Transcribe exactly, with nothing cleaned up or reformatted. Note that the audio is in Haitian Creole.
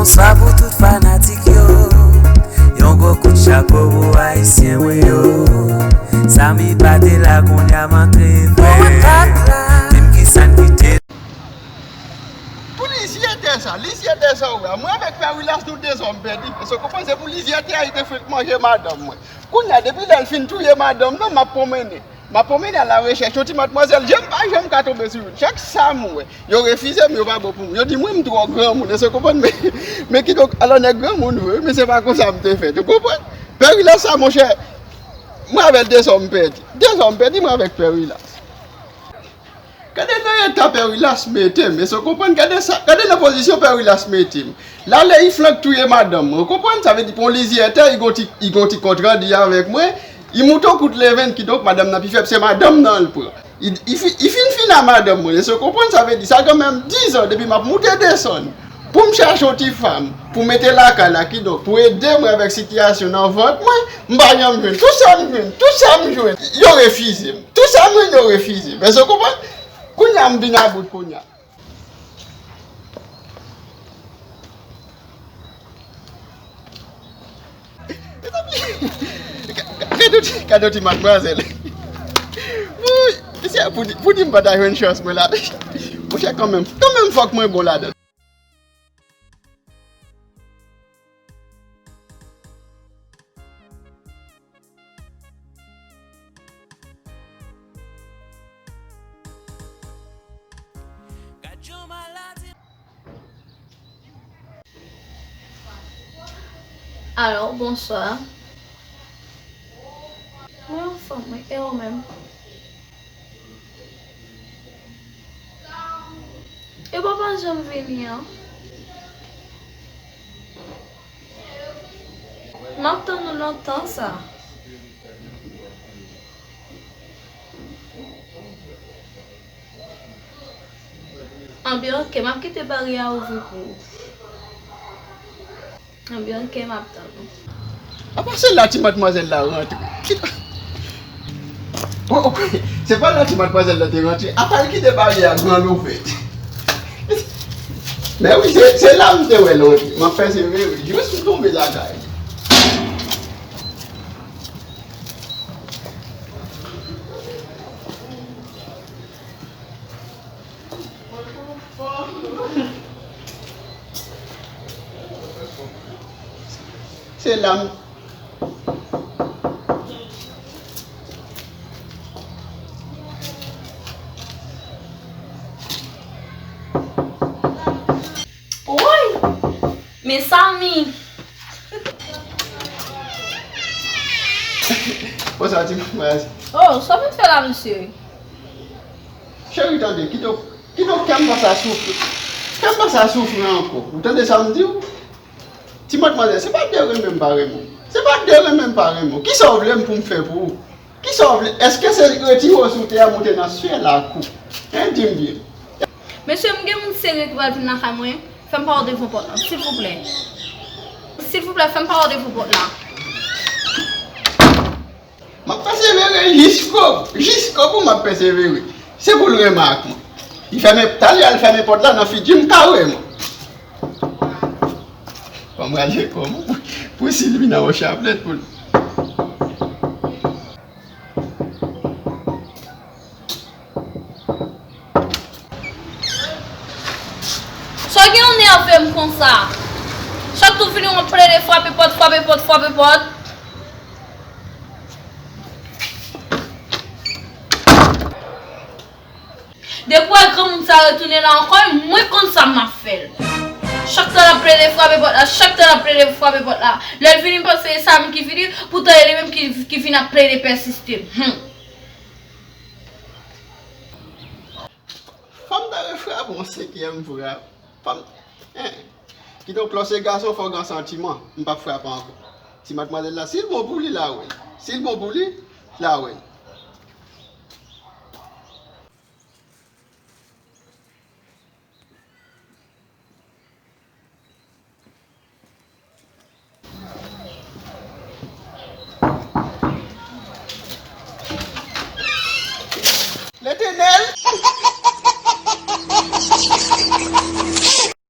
Bonswa pou tout fanatik yo. Yon gwo kout chapo pou ayisyen mwen yo. Samy pa te la, kounye a m antre vre. Di m kisa n kite. Pou lizyete sa, lizyete sa ou wè. Mwen avèk Pè Wilas nou dezòm pèdi. Èske w konprann? Se pou lizyete a li te fenk manje madanm mwen. Kounye a, depi lè l fin touye madanm nan, m ap pwonmennen. M ap pwonmennen a la rechèch yon ti madmwazèl, je m pa janm ka tonbe sou youn. Chak sa m wè, yo refize m, yo pa bon pou mwen. Yo di mwen m twò granmoun, èske w konprann? Men, men kidonk, alò nèg granmoun vre, men se pa konsa m te fèt, ou konprann? Pè Wilas sa, monchè, mwen avè l dezòm pèdi. Dezòm pèdi, mwen avèk Pè Wilas. Gade nan eta Pè Wilas mete m, èske w konprann? Gade sa, gade nan pozisyon Pè Wilas mete m. L ale, li flank touye madanm mwen, ou konprann? Sa vle di, pou yon lizyete, li gon ti, li gon ti kontradi avèk mwen, li moute yon kout leven, kidonk madanm nan pi fèb, se madanm nan l pran. Li, li fi-, li fin fin a madanm mwen, èske w konprann? Sa vle di, sa gen menm dizan depi m ap moute desann. Pou m chache yon ti fanm, pou mete lakay la, kidonk, pou ede mwen avèk sitiyasyon nan vant mwen, m pa janm jwenn. Tout sa m jwenn, tout sa m jwenn, yo refize m. Tout sa m jwenn, yo refize m. Èske w konprann? Kounye a, m vin about kounye a. Gade yon ti, gade yon ti madmwazèl. Wouy, mesye, pou di, pou di m pa ta jwenn chans mwen la. Monchè, kanmenm, kanmenm fòk mwen bon ladan. Alo, bonswa. Mwen anfòm, wi. E ou menm? E papa janm vini an? M ap tann ou lontan sa. Anbyen, oke, m ap kite baryè a ouvri pou ou. Anbyen, oke, m ap tann ou. Apa se la ti madmwazèl la rantre? Ki... Oh, oh, se pa la ti madmwazèl la te rantre. Apa l kite baryè a gran louvè. Men wi, se, se la m te wè l rantre. M ap pèsevere jis m tonbe lakay. Se la m... Woy! Men Samy! Bonswa, ti madmwazèl. Oh, sa w vin fè la, mesye? Cheri, tande, kidonk, kidonk kè m pa sa soufri. Kè m pa sa soufri ankò. Ou tande sa m di w? Ti madmwazèl, se pa de renmen m pa renmen w. Se pa de renmen m pa renmen w. Kisa w vle m pou m fè pou ou? Kisa w vle? Èske se retire w sou tè a, moute nan syèl la kou? Hein, di m byen. Mesye, m gen moun serye ki pral vin lakay mwen. Fè m pa w devan pòt la, silvouplè. Silvouplè, fè m pa w devan pòt la. M ap pèsevere jiskobou. Jiskobou, m ap pèsevere. Se pou l renmen ak mwen. Li fèmen, talè a l fèmen pòt la nan figi m kareman. Fò m rale kò m pou, pou Silvina yon chaplèt pou l. Sa w gen w nève m konsa? Chak tou w vini w ap plede frape pòt, frape pòt, frape pòt. Depi w wè granmoun sa retounen la ankò, mwen konn sa m ap fè l. Chak tan l ap plede frape pòt la, chak tan l ap plede frape pòt la. Lè l vini, m panse e Samy ki vini, poutan e li menm ki, ki vin ap plede pèsiste. Hum. Fò m ta refrape yon senkyèm fwa. Fò m, en. Kidonk, lè w se gason, fò w gen santiman. M p ap frape ankò. Ti madmwazèl la, si l bon pou li, l a wè l. Si l bon pou li, l a wè l. Letènèl,